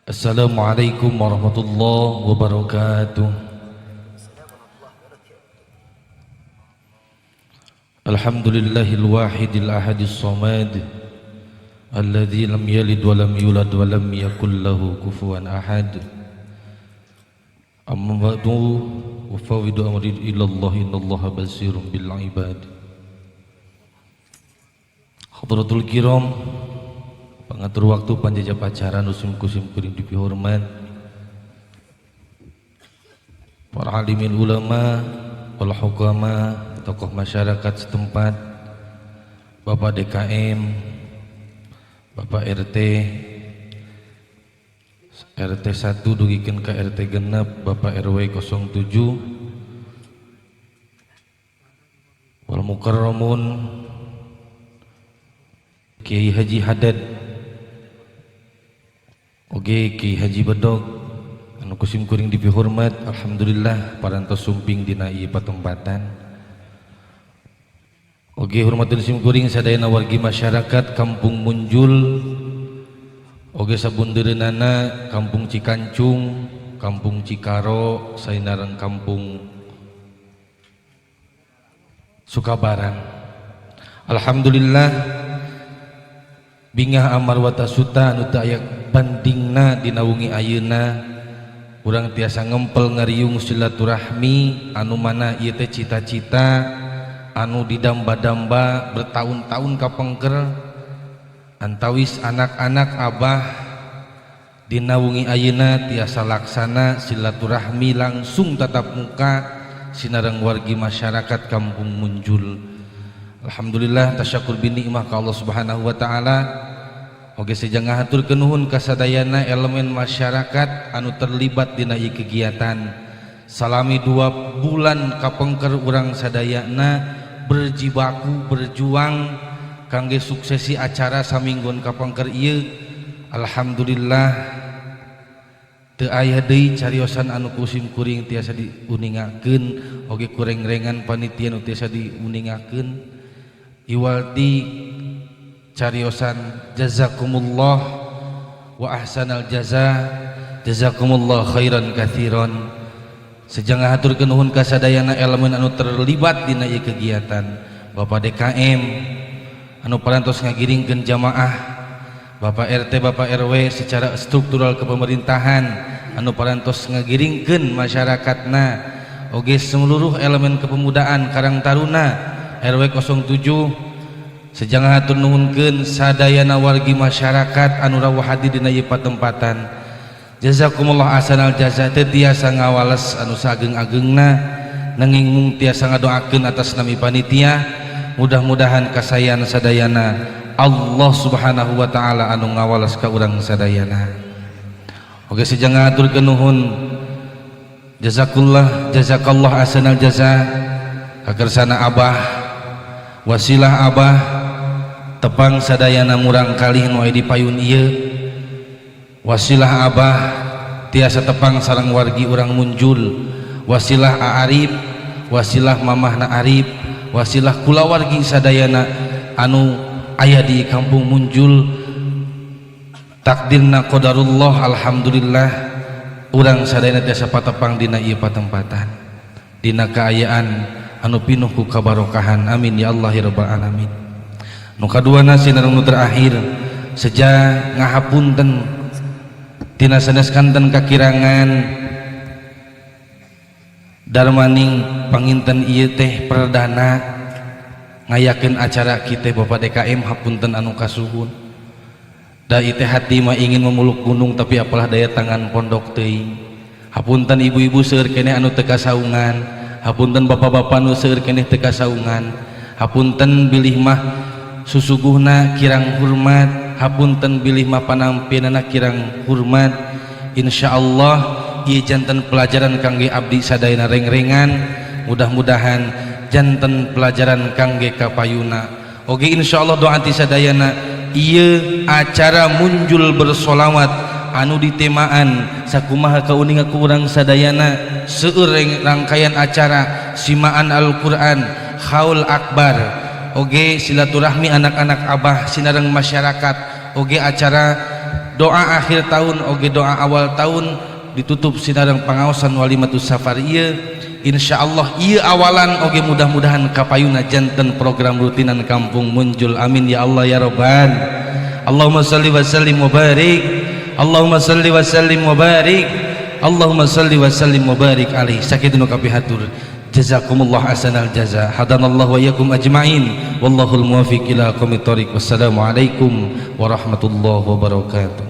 Assalamualaikum warahmatullahi wabarakatuh. Alhamdulillahil wahidil ahadis samad alladzi lam yalid wa lam yulad wa lam yakul lahu kufuwan ahad. Amma ba'du, ufawidu amri ila Allah, innallaha basirun bil ibad. Hadratul kiram, pengatur waktu panjajap acara nu kusim kuring dipihormat, para alimin ulama wal hukama, tokoh masyarakat setempat, Bapak DKM, Bapak RT, RT 1 dugikeun ka RT 6, Bapak RW 07, wal mukarramun, Kiai Haji Haddad, oge Kiai Haji Bedog anu kusim kuring dipihormat. Alhamdulillah parantos sumping dina ieu patempatan. Oge hormatun sim kuring sadayana wargi masyarakat Kampung Munjul, oge sabundereunana Kampung Cikancung, Kampung Cikaro, sainareng Kampung Sukabarang. Alhamdulillah, bingah amar wata suta anu teu aya bandingna dina wengi ayeuna urang tiasa ngempel ngariung silaturahmi, anu mana ieu teh cita-cita anu didamba-damba bertahun-tahun kapengker. Antawis anak-anak abah dina wengi ayeuna tiasa laksana silaturahmi langsung tatap muka sinareng wargi masyarakat Kampung Munjul. Alhamdulillah, tasyakur bin nikmah ka Allah Subhanahu wa taala. Oge seja ngahaturkeun nuhun ka sadayana elemen masyarakat anu terlibat dina ieu kegiatan. Salami 2 bulan kapengker urang sadayana berjibaku berjuang kangge suksesi acara saminggon kapengker ieu. Alhamdulillah, teu aya deui cariosan anu kusim kuring tiasa diuningakeun, oge kureng-rengan panitia nu tiasa diuningakeun, iwalti cariosan jazakumullah wa ahsanal jaza, jazakumullah khairan katsiran. Seja ngahaturkeun nuhun ka sadayana elemen anu terlibat dina ieu kegiatan, Bapak DKM anu parantos ngagiringkeun jamaah, Bapak RT, Bapak RW secara struktural kepemerintahan anu parantos ngagiringkeun masyarakatna, oge seluruh elemen kepemudaan Karang Taruna RW 07. Seja ngahatur nuhunkeun sadayana wargi masyarakat anu rawuh hadir dina ieu patempatan. Jazakumullah ahsanal jaza. Teu tiasa ngawales anu saageng-agengna, nanging mung tiasa ngadoakeun atas nami panitia, mudah-mudahan kasayan sadayana Allah Subhanahu wa taala anu ngawales ka urang sadayana. Oge seja ngahaturkeun nuhun, jazakallah, jazakallah ahsanal jaza kakersana abah, wasilah abah tepang sadayana murang kalih nu aya di payun ieu, wasilah abah tiasa tepang sareng wargi urang Munjul, wasilah Arif, wasilah mamahna Arif, wasilah kulawargi sadayana anu aya di Kampung Munjul. Takdirna qadarullah, alhamdulillah urang sadayana tiasa patepang dina ieu patempatan dina kaayaan anu pinuh ku kabarokahan. Amin ya Allah ya rabbal alamin. Nu kaduana sinareng nu terakhir, seja ngahapunten tina sanes kanten kakirangan darmaning panginten ieu teh perdana ngayakeun acara kita. Bapak DKM, hapunten anu kasuhun, da ieu teh hati mah ingin memeluk gunung, tapi apalah daya tangan pondok teuing. Hapunten ibu-ibu seueur keneh anu teu kasaungan, hapunten bapak-bapak nu seueur keneh teu kasaungan, hapunten bilih mah susuguhna kirang hormat, hapunten bilih mah panampianana kirang hormat. Insyaallah ieu janten pelajaran kangge abdi sadayana rengrengan, mudah-mudahan janten pelajaran kangge kapayuna. Oge insyaallah doa ti sadayana, ieu acara Munjul bersolawat anu ditemaan sakumaha kauninga ku urang sadayana, seueur rangkaian acara simaan Al-Qur'an, haul akbar, oge silaturahmi anak-anak abah sinareng masyarakat, oge acara Doa akhir tahun oge doa awal tahun ditutup sinareng pangaosan walimatus safar ieu. Insyaallah ieu awalan oge mudah-mudahan kapayuna janten program rutinan Kampung Munjul. Amin ya Allah ya Robbal. Allahumma salli wa sallim wa barik, Allahumma salli wa sallim wa barik, Allahumma salli wa sallim wa barik alaihi. Sakitu nu kapihatur. Jazakumullah ahsanal jaza. Hadanallahu wa iyyakum ajmain. Wallahul muwaffiq ila aqwamit thoriq. Wassalamualaikum warahmatullahi wabarakatuh.